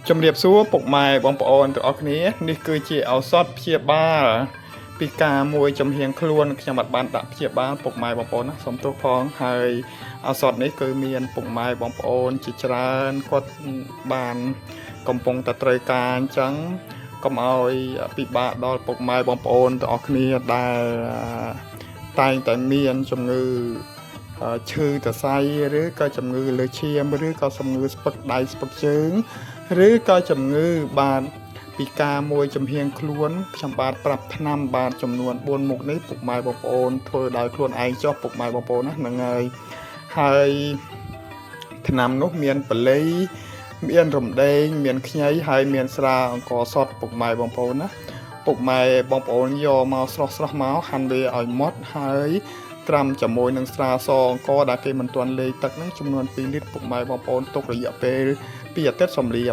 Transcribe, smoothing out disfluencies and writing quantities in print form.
ជំរាបសួរពុកម៉ែបងប្អូនទាំងអស់គ្នានេះគឺជាឱសថព្យាបាលពីការមួយចំហៀងខ្លួនខ្ញុំអត់បានដាក់ព្យាបាលពុកម៉ែបងប្អូនណាសូមទោសផងហើយឱសថនេះគឺមានពុកម៉ែបងប្អូនជាច្រើនគាត់បានកំពុងតែត្រូវការអញ្ចឹងកុំឲ្យពិបាកដល់ពុកម៉ែបងប្អូនទាំងអស់គ្នាដែលតែងតែមានជំងឺ ឈឺសរសៃឬក៏ជំងឺលើឈាមឬក៏ជំងឺស្ពឹកដៃស្ពឹកជើងឬក៏ជំងឺបាទពីការមួយចំហៀងខ្លួនខ្ញុំបាទប្រាប់ថ្នាំបាទចំនួន4មុខនេះពុកម៉ែបងប្អូនធ្វើដោយខ្លួនឯងចុះពុកម៉ែបងប្អូនណាហ្នឹងហើយហើយថ្នាំនោះមានបល័យមានរំដេងមានខ្ញីហើយមានស្រាអង្ករសតពុកម៉ែបងប្អូនណាពុកម៉ែបងប្អូនយកមកស្រស់ស្រស់មកហាន់វាឲ្យម៉ត់ហើយ ត្រាំជាមួយនឹងស្រាសអង្ករដែលគេមិនទាន់លាយទឹកហ្នឹងចំនួន2លីត្រពុកម៉ែបងប្អូនទុករយៈពេល2អាទិត្យសំលាប។